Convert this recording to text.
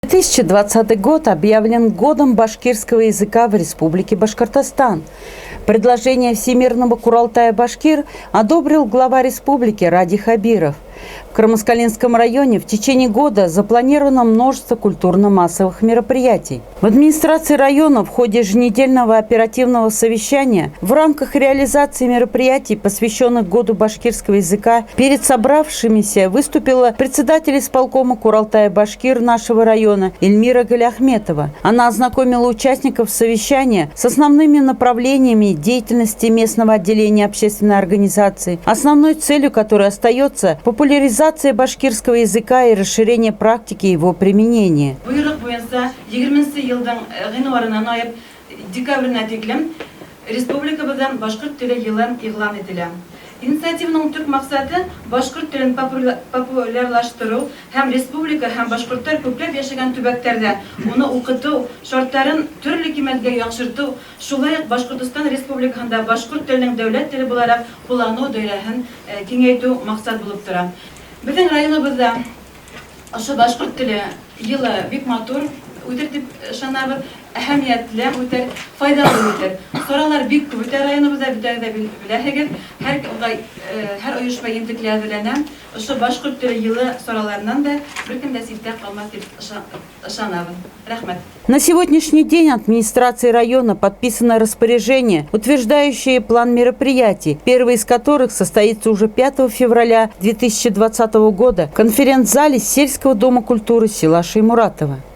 2020 год объявлен годом башкирского языка в Республике Башкортостан. Предложение Всемирного Курултая башкир одобрил глава республики Радий Хабиров. В Кармаскалинском районе в течение года запланировано множество культурно-массовых мероприятий. В администрации района в ходе еженедельного оперативного совещания в рамках реализации мероприятий, посвященных году башкирского языка, перед собравшимися выступила председатель исполкома Курултая башкир нашего района Эльмира Галиахметова. Она ознакомила участников совещания с основными направлениями деятельности местного отделения общественной организации, основной целью которой остается популяризация башкирского языка и расширение практики его применения. Бойороҡ буйынса 20 йылдың ғинуарынан алып декабренә тиклем республикабыҙҙа башҡорт теле йылы иғлан ителә. Инициативаның төп маҡсаты башҡорт телен популярлаштырыу һәм республика һәм башҡорттар күпләп йәшәгән төбәктәрҙә уны уҡытыу шарттарын төрлө кимәлгә яҡшыртыу, шулай уҡ Башҡортостан Республикаһында башҡорт теленең дәүләт теле булараҡ ҡулланыу даирәһен киңәйтеү маҡсат булып тора. Беҙҙең районыбыҙҙа ошо башҡорт теле йылы бик матур үтер тип ышанабыҙ, әһәмиәтле үтер, файҙалы үтер. Саралар бик күп үтә районыбыҙҙа, бөтәгеҙ ҙә беләһегеҙ. Һәр ойошма ентекле әҙерләнә. Ошо башҡорт теле йылы сараларынан да бер кем дә ситтә ҡалмаҫ тип ышанабыҙ. Рәхмәт. На сегодняшний день администрацией района подписано распоряжение, утверждающее план мероприятий, первый из которых состоится уже 5 февраля 2020 года в конференц-зале сельского дома культуры села Шаймуратова.